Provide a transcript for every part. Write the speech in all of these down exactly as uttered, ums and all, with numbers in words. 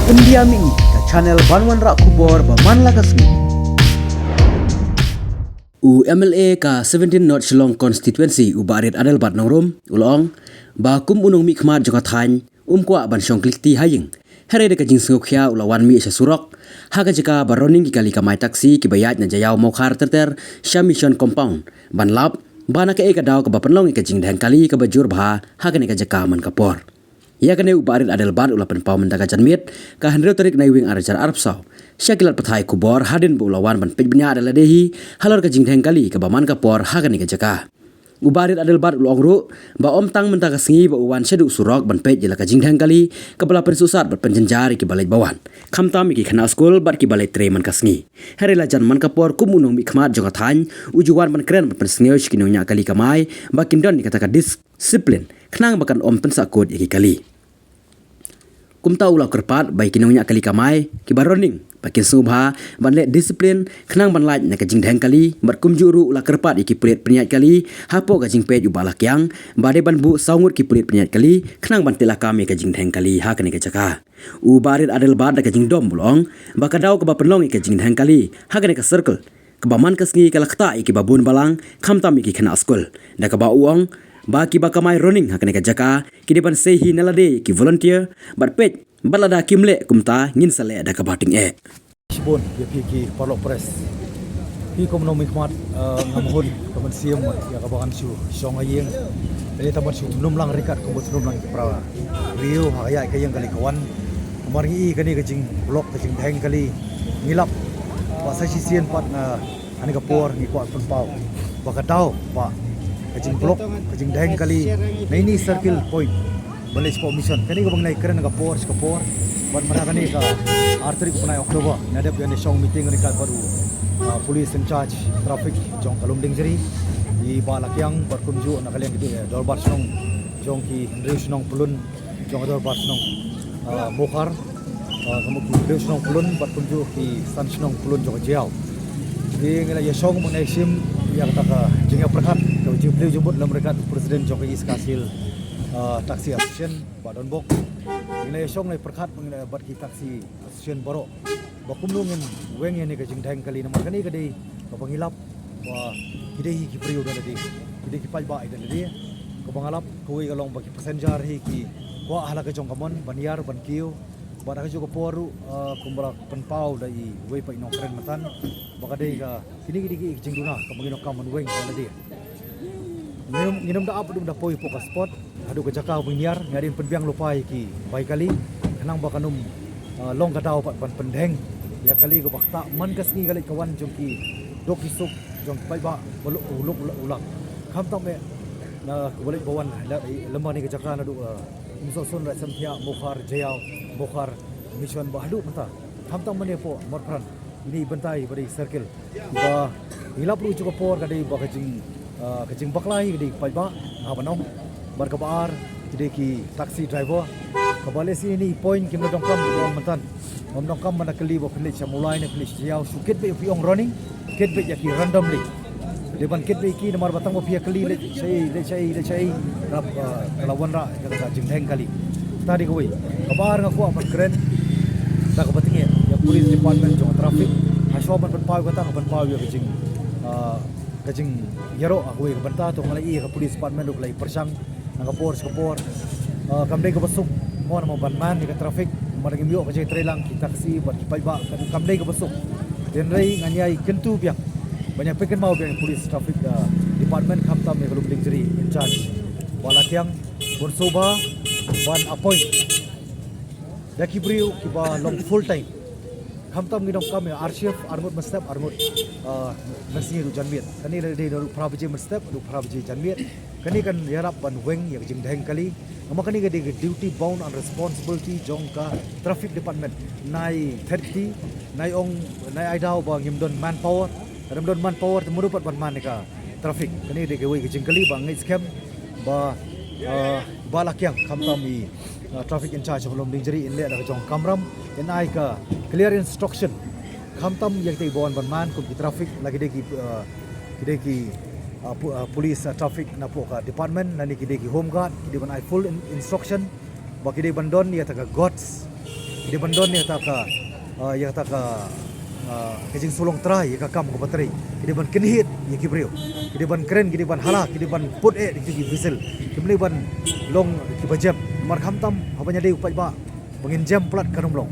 India Mini, ka channel ban wanrah khubor ba man la ka sngi. U M L A ka seventeen North Shillong Constituency, u Bah Ried Adelbert Nongrum, u la ong ba kum u nongmihkhmat jong ka thaiñ, um kwah ban shong kli kti ha ïing. Hynrei da ka jingsngewkhia u la wan mih sha surok ha ka jaka ba roning ki kali kamai taxi kiba ïaid na Jaïaw Mawkhar ter ter sha Mission Compound ban lap ba na kaei ka daw kaba pynlong ïa ka jingdheng kali kaba jur bha ha kane ka jaka man ka por. Ïa kane u Bah Ried Adelbert u la pynpaw mynta ka janmiet, ka hynriew tarik Naiwieng ar hajar arphew saw, sha ki lad pathai khubor hadien ba u la wan ban peit bniah da lade hi halor ka jingdheng kali kaba man ka por ha kane ka jaka. U Bah Ried Adelbert u la ong ruh ba ym tang mynta ka sngi ba u wan shaduh surok ban peit ïa la ka jingdheng kali kaba la pynsuhsat bad pynjynjar ïa kiba leit ba wan, khamtam ïa ki khynnah skul bad kiba leit trei man ka sngi. Hynrei la jan man ka por kum u nongmihkhmat jong ka thaiñ, u ju wan ban kren bad pynsngew sha ki nongñiah kali kamai ba kin don ïa kata ka discipline khnang ba kan ym pynsahkut ïa ki kali. Kumta u la kyrpad ba ïa ki nongñiah kali kamai kiba roning ba kin sngewbha ban leh discipline khnang ban lait na ka jingdheng kali, bad kumjuh ruh u la kyrpad ïa ki pulit pynïaid kali hapoh ka jingpeit u Bah Lakiang ba dei ban buh saw ngut ki pulit pynïaid kali khnang ban tih lakam ïa ka jingdheng kali ha kane ka jaka. U Bah Ried Adelbert da ka jingdom u la ong ba ka daw kaba pynlong ïa ka jingdheng kali ha kane ka circle kaba man ka sngi ka la ktah ïa kiba bun balang, khamtam ïa ki khynnah skul, da kaba u ong ba kiba kamai roning ha kane ka jaka ki dei ban sei hi na lade ïa ki volunteer bad peit, bad lada kim leh kumta ngin sa leh da kaba tyngeh. Shibun ïa phi ki paralok press. Phi kum u nongmihkhmat, eh, ngam hun ka mynsiem ïa kaba ngan shu shong ha ïing. Te tang ban shu tnum lang ryngkat kum ba tnum lang ki para briew ha ïa ka ïing kali ka wan. Namar ngi i kane ka jingblock ka jingdheng kali, ngi lap ba sa shisien pat na kane ka por ngi kwah pynpaw ba ka daw ba ka jingblock ka jingdheng kali na ine i circle point ban leit sha Mission. Kane kaba ngi la ïakren na ka por sha ka por, bad mynta kane ka ar tarik u bnai October, nga dep ïa shong meeting ryngkat bad u, ah, police in charge traffic jong ka Lumdiengjri, i Bah Lakiang, bad kumjuh na ka liang ki, eh, dorbar shnong jong ki hynriew shnong pyllun jong ka dorbar shnong, ah, Mawkhar, ah, ka mut ki hynriew shnong pyllun bad kumjuh ki san shnong pyllun jong ka Jaïaw. Te ngi la ïa shong ban ïa shim ïa kata ka jingïapyrkhat, ka jingpyllun jingmut lem ryngkat u president jong ka East Khasi Hills, ah, Taxi Association, Bah Donbok. Ngi la ïa shong la ïa pyrkhat bad ki taxi association baroh ba kumno ngin weng ïa kane ka jingdheng kali, namar kane ka dei kaba ngi lap ba ki dei hi ki briew da lade, ki dei ki paidbah da lade. Kaba nga lap kawei ka long ba ki passenger hi ki kwah ha la ka jong ka mon ban ïar ban kiew. Bad ha kajuh ka por ruh, ah, kumba la pynpaw da iwei pat i nongkren mynta ba ka dei ka, kine ki dei ki jingduna kaba ngin ym donkam ban weng da lade. Ngin ym, ngin ym da ap, ym da poi hapoh ka spot haduh ka jaka ba ngin ïar, ngi dei ban pynbiang lypa ïa ki bai kali khnang ba kan ym, ah, long ka daw pat ban pyndheng ïa kali kaba ktah man ka sngi ka leit ka wan jong ki duk ki suk jong ki paidbah ba lok, u lok u lak. Khamtam eh na kaba leit ba wan lem bad ine ka jaka naduh, ah, Umsohsun, Raid Samthiah, Mawkhar, Jaïaw, Mawkhar, Mission bad haduh mynta. Khamtam mynne hapoh Mawpran, ine i bynta ba dei circle ba ngi lap ruh ha kajuh ka por ka dei ba ka jing, ah, ka jingbakla hi ka dei ki paidbah, nga ban ong. Bad kaba ar ki dei ki taxi driver. Kaba lehse ine i point kim donkam ban ong mynta. Ym donkam ban da kylli ba phi leit sha Mawlai ne phi leit sha Jaïaw, shu kit beit, phi ong roning, kit beit ïa ki randomly. Dei ban kit beit ïa ki namar ba tang ba phi ïa kylli leit shaei, leit shaei, leit shaei, rap, ah, ka la wanrah ïa ka jingdheng kali. Kata dei kawei. Kaba ar nga kwah ban kren da kaba tyngeh ïa police department jong traffic. Hashwa ban pynpaw ïa kata, nga pynpaw ïa ka jing, ah, ka jingïaroh ha kawei ka bynta, to nga la ïohi ïa ka police department ruh ka la ïa pyrshang na ka por sha ka por. Ah, kam dei kaba suk mo namar ban man ïa ka traffic, namar ngim ïoh ka jingtreilang ki taxi bad ki paidbah, kam, kam dei kaba suk. Hynrei ngan ïai kyntu biang ban ïa pynkynmaw biang ïa police traffic, ah, department khamtam ïa ka Lumdiengjri in charge, Bah Lakiang, ban sngewbha ban appoint da ki briew kiba long full time. Khamtam ngi donkam ïa ar shift, ar ngut mynstep, ar ngut, ah, mynsngi haduh janmiet. Kane la dei naduh phra baje mynstep haduh phra baje janmiet. Kane kan ïarap ban weng ïa ka jingdheng kali. Namar kane ka dei ka duty bound and responsibility jong ka traffic department. Nai thait kti, nai ong, nai ai daw ba ngim don manpower. Lada ym don manpower te mano pat ban man ïa ka traffic. Kane dei kawei ka jingkylli ba ngeit skhem ba, ah, Bah Lakiang khamtam i, ah, traffic in charge jong Lumdiengjri in leh da ka jong kamram, in ai ka clear instruction khamtam ïa kita kiba wan ban man kum ki traffic, la ki dei ki, ah, ki dei ki, ah, pu-, ah, police, ah, traffic napoh ka department, lane ki dei ki home guard, ki dei ban ai full in-, instruction ba ki dei ban don ïa kata ka guards Ki dei ban don ïa kata ka, ah, ïa kata ka, ah, ka jingsulong trai ïa ka kam kaba trei. Ki dei ban kynhied ïa ki briew. Ki dei ban kren, ki dei ban hala, ki dei ban put eh ïa ki whistle. Kim dei ban long kiba jem. Namar khamtam haba ngi dei u paidbah ba ngin jem palat kan ym long.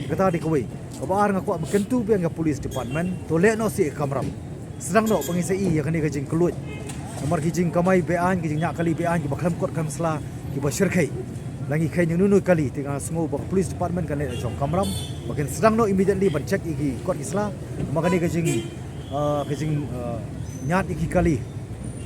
Kata dei kawei. Kaba ar, nga kwah ba kyntu biang ïa ka police department, to leh noh sih ka kamram. Sdang noh ba ngin sa ïohi ïa kane ka jingkylluid. Namar ki jingkamai be-aiñ, ki jingñiah kali be-aiñ, kiba khlem kot khlem sla, kiba shyrkhei. La ngi kheiñ ïa uno uno u kali, te nga sngew ba ka police department kan leh jong ka kamram ba kin sdang noh immediately ban check ïa ki kot ki sla. Namar kane ka jing, ah, ka jing, ah, ñiad ïa ki kali,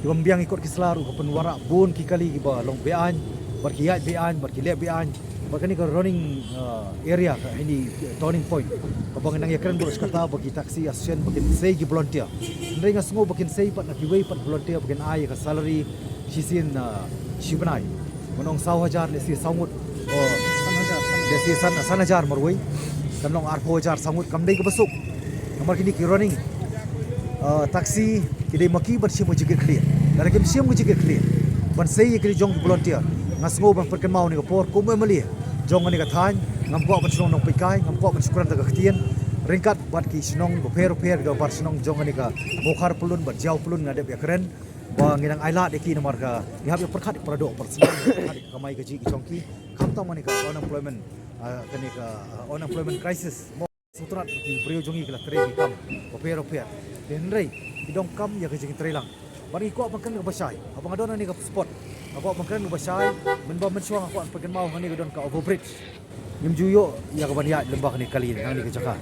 ki bym biang ki kot ki sla ruh ka pynwanrah bun ki kali kiba long be-aiñ, bad ki ïaid be-aiñ, bad ki leh be-aiñ. Bad kane ka running, ah, area, ka hini turning point, kaba ngi nang ïakren bad ka sngewthuh ba ki taxi association ba kin sei ki volunteer. Hynrei nga sngew ba kin sei pat na kiwei pat volunteer ba kin ai ïa ka salary shisien, ah, shi bnai. Ngan ong saw hajar, lehse saw ngut. Oh, lehse san, san hajar marwei. Kan long arphew hajar saw ngut, kam dei kaba suk. Namar kine ki running, ah, taxi, ki dei ma ki ban shim ka jingkitkhlieh. Lada kim shim ka jingkitkhlieh ban sei ïa ki jong ki volunteer, nga sngew ban pynkynmaw ha kane ka por kum u MLA jong kane ka thaiñ, ngam kwah ban shu long nongpeitkai, ngam kwah ban shu kren da ka ktien ryngkat bad ki shnong bapher bapher, ki dorbar shnong jong kane ka Mawkhar Pyllun bad Jaïaw Pyllun, nga dep ïakren ba ngi nang ailad ïa ki namar ka, ngi hap ïa pyrkhat ïa ka para doh para snam, pyrkhat ïa ka kamai kajih ki jong ki. Khamtam kane ka unemployment, ah, kane ka, ah, unemployment crisis. Sngewtynnat ki briew jong ngi ki la trei ki kam bapher bapher, hynrei ki donkam ïa ka jingtreilang. Bad ngi kwah ban kren kaba shai, haba nga don ha kane ka spot, nga kwah ban kren kaba shai. Mynba mynshuwa nga kwah ban pynkynmaw, hangne ka don ka overbridge. Ngim ju ïoh ïa ka ban ïaid lyngba kane ka kali, hangne ka jaka.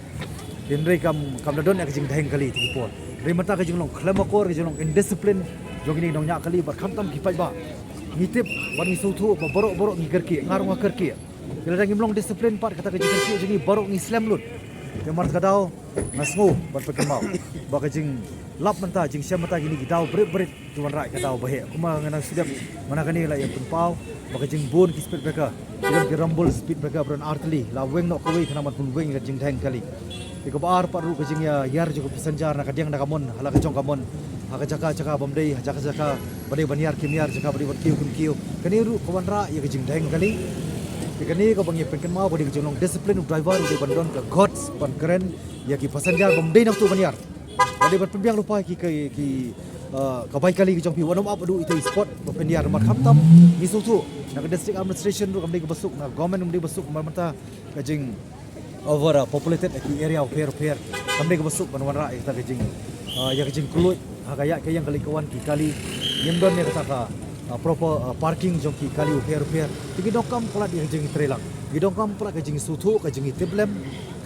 Hynrei kam, kam da don ïa ka jingdheng kali ha kine ki por. Hynrei mynta ka jinglong khlem akor, ka jinglong indiscipline jong kine ki nongñiah kali bad khamtam ki paidbah. Ngi tip bad ngi sngewthuh ba baroh baroh ngi kyrkieh, nga ruh nga kyrkieh. Te lada ngim long discipline pat, kata ka jingkyrkieh jong ngi baroh ngi slem lut. Te namar kata ka daw nga sngew ban pynkynmaw ba ka jinglap mynta, jingshem mynta, kine ki daw barit barit ki wanrah ïa ka daw ba heh. Kumba nga nang shu dep, mynta kane la ïa pynpaw ba ka jingbun ki speed breaker, ki don ki rumble speed breaker ba don artylli, la weng noh kawei khnang ban pynweng ïa ka jingdheng kali. Te kaba ar pat ruh ka jingïa, ïar jong ki passenger na ka diang na ka mon, ha la ka jong ka mon, ha ka jaka jaka bym dei, ha jaka jaka ba dei ban ïar kim ïar, jaka ba dei ban kiew kim kiew. Kane ruh ka wanrah ïa ka jingdheng kali. Te kane kaba ngi pynkynmaw ba dei ka jinglong discipline u driver, u dei ban don ka guts ban kren ïa ki passenger bym dei nangtu ban ïar. Ba dei ban pynbiang lypa ki, ki, ki, ah, ka bai kali ka jong phi, wat nym ap haduh ita i spot ba pynïar. Namar khamtam ngi sngewthuh na ka district administration ruh kam dei kaba suk, na government kam dei ba suk, namar mynta ka jing over, ah, populated ha ki area bapher bapher. Kam dei kaba suk ban wanrah ïa kata ka jing, ah, ïa ka jingkylluid ha ka ïaid ka ïeng, ka leit ka wan ki kali. Ngim don ïa kata ka, ah, proper, ah, parking jong ki kali bapher bapher. Te ngi donkam palat ïa ka jingtreilang, ngi donkam palat ka jingsngewthuh, ka jingtiplem,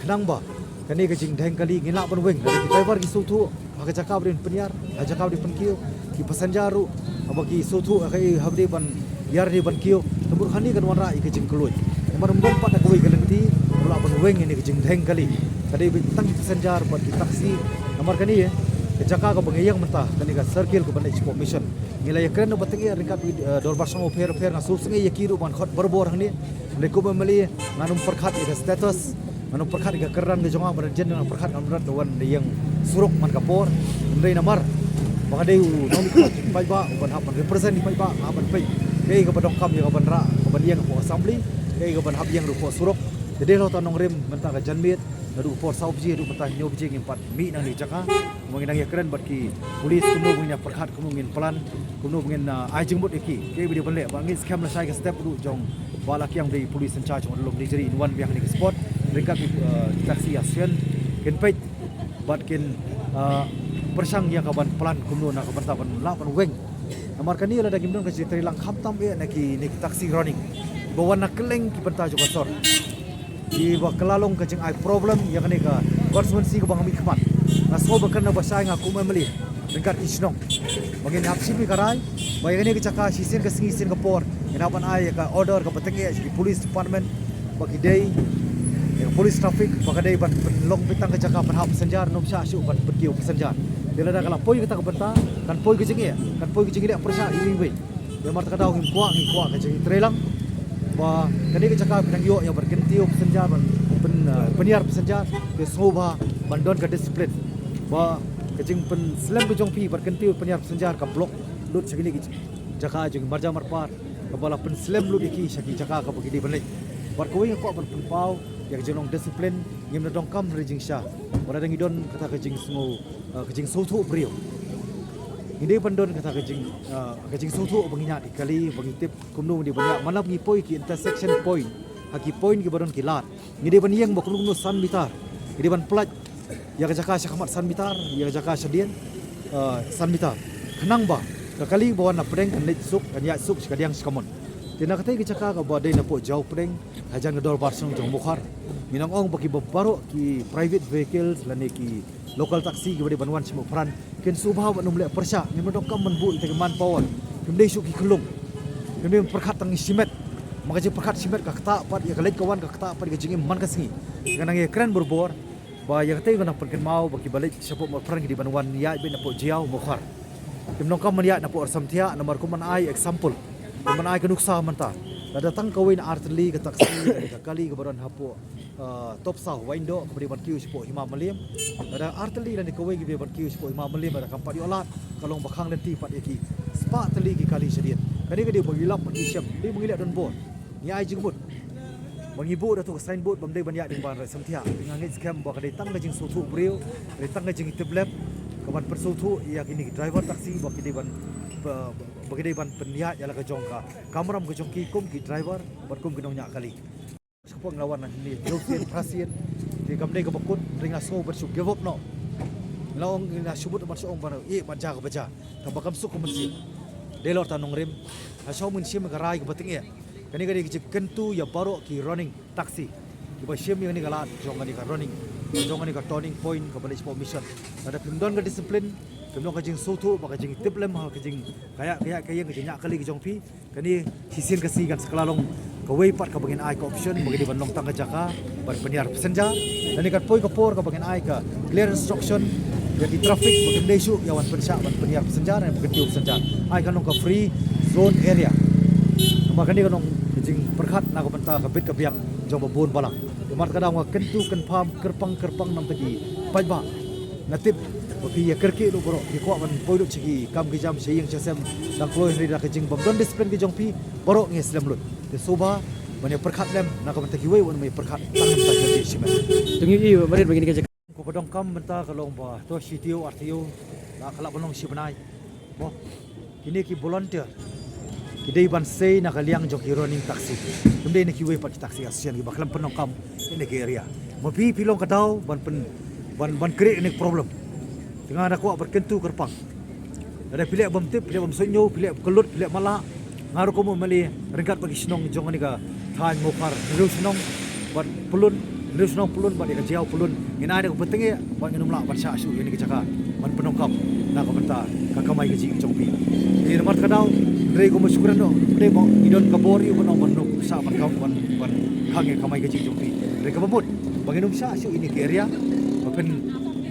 khnang ba kane ka jingdheng kali ngin lah ban weng. Lada ki driver ki sngewthuh ha ka jaka ba dei ban pynïar, ha ka jaka ba dei ban pynkiew, ki passenger ruh haba ki sngewthuh ha kaei haba dei ban ïar, dei ban kiew, te mut kane kan wanrah ïa ka jingkylluid. Namar ym don pat da kawei ka lynti ba lah ban weng ïa kane ka jingdheng kali. Ka dei beit tang ki passenger bad ki taxi. Namar kane ka jaka kaba ngi ïeng mynta, kane ka circle kaba na Eastport Mission, ngi la ïakren na ka bynta, eh, ryngkat, eh, dorbar shnong bapher bapher, nga sngewsynei ïa ki ruh ban khot barabor hangne. Hynrei kum u MLA ngan ym pyrkhat ïa ka status, ngan ym pyrkhat ïa ka kyrdan ka jong nga, ba dang jen ngan pyrkhat, ngan ym rat da wan da ïeng surok man ka por. Hynrei namar ba nga dei u nongmihkhmat jong ki paidbah, u ban hap ban represent ki paidbah, nga hap ban peit kaei kaba donkam ïa ka ban rah, ka ban ïeng hapoh assembly, kaei ka ban hap ïeng ruh hapoh surok. Te dei halor kata nongrim, mynta ka janmiet naduh ka por saw baje haduh mynta hynñiew baje ngim pat mih nangne ka jaka. Kumba ngi nang ïakren bad ki police, kumno ba ngin ïa pyrkhat, kumno ngin plan, kumno ba ngin, ah, ai jingmut ïa ki, kaei ba dei ban leh. Ba ngi skhem lashai ka step ruh jong Bah Lakiang, ba dei police in charge jong Mawlai Lum Nijri, in wan biang hangne ka spot ryngkat ki, ah, taxi association, kin peit bad kin, ah, pyrshang ïa ka ban plan kumno na ka bynta ban lah ban weng. Namar kane lada ngim don ka jingtreilang khamtam eh na ki, na ki taxi running ba wan na kylleng ki bynta jong ka sor, kiba kylla long ka jingai problem ïa kane ka constituency kaba nga mihkhmat. Nga sngew ba kane ba shai nga kum u MLA ryngkat ki shnong, ba ngin hap shim ïa ka rai ba ïa kane ka jaka shisien ka sngi shisien ka por ngin hap ban ai ïa ka order kaba tyngeh sha ki police department ba ki dei, ïa ka police traffic, ba ka dei ban pynlong beit tang ka jaka pynhap passenger, ym shah shuh ban pynkiew passenger. Te lada ka la poi kata ka bynta, kan poi ka jingeh, kan poi ka jingleh pyrshah iwei iwei. Te namar kata ka daw ngim kwah, ngi kwah ka jingtreilang ba kane ka jaka phi nang ïoh ïa ban kyntiew passenger, ban pyn, eh, pynïar passenger, te sngewbha ban don ka discipline ba ka jingpynslem ka jong phi ban kyntiew pynïar passenger ka block lut sha kine ki jaka jong ki marjan marpar, kaba la pynslem lut ïa ki sha ki jaka kaba ki dei ban leit. Bad kawei nga kwah ban pynpaw Ïa ka jinglong discipline, ngim da donkam hynrei jingshisha. Wat la dang ngi don kata ka jingsngew, eh, ka jingsngewthuh briew. Ngi dei ban don kata ka jing, eh, ka jingsngewthuh ba ngi ñiad ïa ki kali, ba ngi tip kumno ngi dei ban ïa, man la ngi poi ki intersection point, ha ki point kiba don ki lad. Ngi dei ban ïeng ba kumno kumno san mitar. Ngi dei ban pynlait ïa ka jaka sha khmat san mitar, ïa ka jaka shadien, eh, san mitar. Khnang ba ka kali ba wan na pdeng kan leit suk, kan ïaid suk sha kadiang sha kamon. Te na katei ka jaka kaba dei na poh Jaw Pdeng, hajan ka dorbar shnong jong Mawkhar. Ngi nang ong ba kiba baroh ki private vehicles lane ki local taxi kiba dei ban wan sha Mawphran kin sngewbha ban ym leh pyrshah, ngim da donkam ban buh ïa kita ki manpower. Kim dei shuh ki khyllung. Kim dei pyrkhat tang shimet. Ma ka jingpyrkhat shimet ka ktah pat ïa ka leit ka wan, ka ktah pat ïa ka jingim man ka sngi. Nga nang ïakren barabor ba ïa katei nga nang pynkynmaw ba kiba leit shapoh Mawphran ki dei ban wan ïaid beit na poh Jaw Mawkhar. Kim donkam ban ïaid na poh Rsamthiah, namar kum ban ai example, kum ban ai ka nuksa mynta. Lada tang kawei na artylli ka taxi, ka kali kaba don hapoh, ah, Topsaw, Waindoh, kaba dei ban kiew shapoh Hima Mylliem. Lada artylli lane kawei kiba dei ban kiew shapoh Hima Mylliem, lada kam pat ïoh lad, ka long ba khang lynti pat ïa ki spah tylli ki kali shadien. Kane ka dei ba ngi lap bad ngi shem, dei ba ngi leh donbor. Ngi ai jingmut ba ngi buh da tu ka signboard bym dei ban ïaid lyngba Rsamthiah. Nga ngeit skhem ba ka dei tang ka jingsngewthuh briew, ka dei tang ka jingtiplem kaban pynsngewthuh ïa kine ki driver taxi ba ki dei ban, ba, ba ki dei ban pynïaid ïa la ka jong ka kamram ka jong ki kum ki driver bad kum ki nongñiah kali. Sha ka pdeng la wan na hynne, dewsien, phrasien. Te kam dei kaba kut, hynrei nga sngew ban shu give up noh. La ong, la shu mut ban shu ong ban ïeh ban ja kaba ja. Tangba kam suk ka mynsiem. Dei lor ta nongrim. Ha shu mynsiem ka rai kaba tyngeh. Kane ka dei ka jingkyntu ïa baroh ki running taxi. Kiba shim ïa kane ka lad jong kane ka running, jong kane ka turning point kaba leit shapoh Mission. Lada phim don ka discipline, phim don ka jingsngewthuh bad ka jingtiplem ha ka jing, ka ïa, ka ïa, ka ïeng ka jingñiah kali ka jong phi. Kane shisien ka sngi kan sa kylla long kawei pat kaba ngin ai ka option ba ka dei ban long tang ka jaka ban pynïar passenger. Lane kan poi ka por kaba ngin ai ka clear instruction ïa ki traffic ba kin dei shuh ïa wan pynshah ban pynïar passenger ne ban pynkyntiew passenger. Ai kan long ka free zone area. Namar kane kan long ka jingpyrkhat na ka bynta ka bit ka biang jong ba bun balang. Namar kata ka daw nga kyntu kynpham kyrpang kyrpang na ka bynta ki paidbah. Nga tip ba phi ïa kyrkieh lut baroh, phi kwah ban poi lut sha ki kam ki jam sha ïing sha sem dang kloi, hynrei da ka jingbym don discipline ka jong phi baroh ngi slem lut. Te sngewbha ban ïa pyrkhat lem na ka bynta kiwei, wat ym ïa pyrkhat tang na ka bynta ki shimet. Te ngi ïohi ba marit ba kine ki jaka, kaba donkam mynta ka long ba to shi taïew ar taïew la ka lah ban long shi bnai. Mo, kine ki volunteer ki dei ban sei na ka liang jong ki running taxi. Kim dei na kiwei pat ki taxi association kiba khlem pyndonkam ïa kine ki area. Ma phi, phi long ka daw ban pyn, ban, ban create ïa kane ka problem. Te nga da kwah ban kyntu kyrpang. Lada phi leh bym tip, phi leh bym suidñiew, phi leh kyllut, phi leh matlah, nga ruh kum u M L A ryngkat bad ki shnong jong kane ka thaiñ Mawkhar, hynriew shnong bad Pyllun, hynriew shnong Pyllun bad ïa ka Jaïaw Pyllun, ngin ai da kaba tyngeh bad ngin ym lah ban shah shuh ïa kane ka jaka ban pyndonkam na ka bynta ka kamai kajih ka jong phi. Te namar kata ka daw, hynrei kumba shu kren noh, hynrei ba ngi don ka bor ïa u ban ong ban ym shah ban kam, ban, ban khang ïa ka kamai kajih ka jong phi. Hynrei kaba mut ba ngin ym shah shuh ïa kine ki area ba pyn,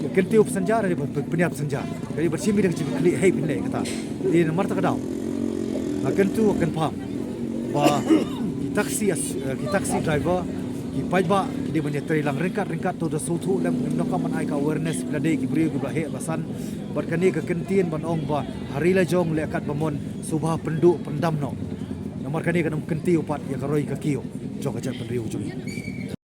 pynkyntiew passenger, hynrei ba pyn, pynïar passenger. Ka dei ban shim ïa ka jingkitkhlieh, hei, phin leh kata. Te namar kata ka daw nga kyntu, nga kynpham ba ki taxi as-, eh, ki taxi driver, ki paidbah ki dei ban ïatrei lang ryngkat ryngkat, to da sngewthuh lem, ngim donkam ban ai ka awareness, phi la dei ki briew kiba la heh ba san. Bad kane ka kyntien ban ong ba ha ri la jong leh katba mon, sngewbha pynduh pyndam noh. Namar kane kan ym kyntiew pat ïa ka roi ka kiew jong ka jaitbynriew jong ngi.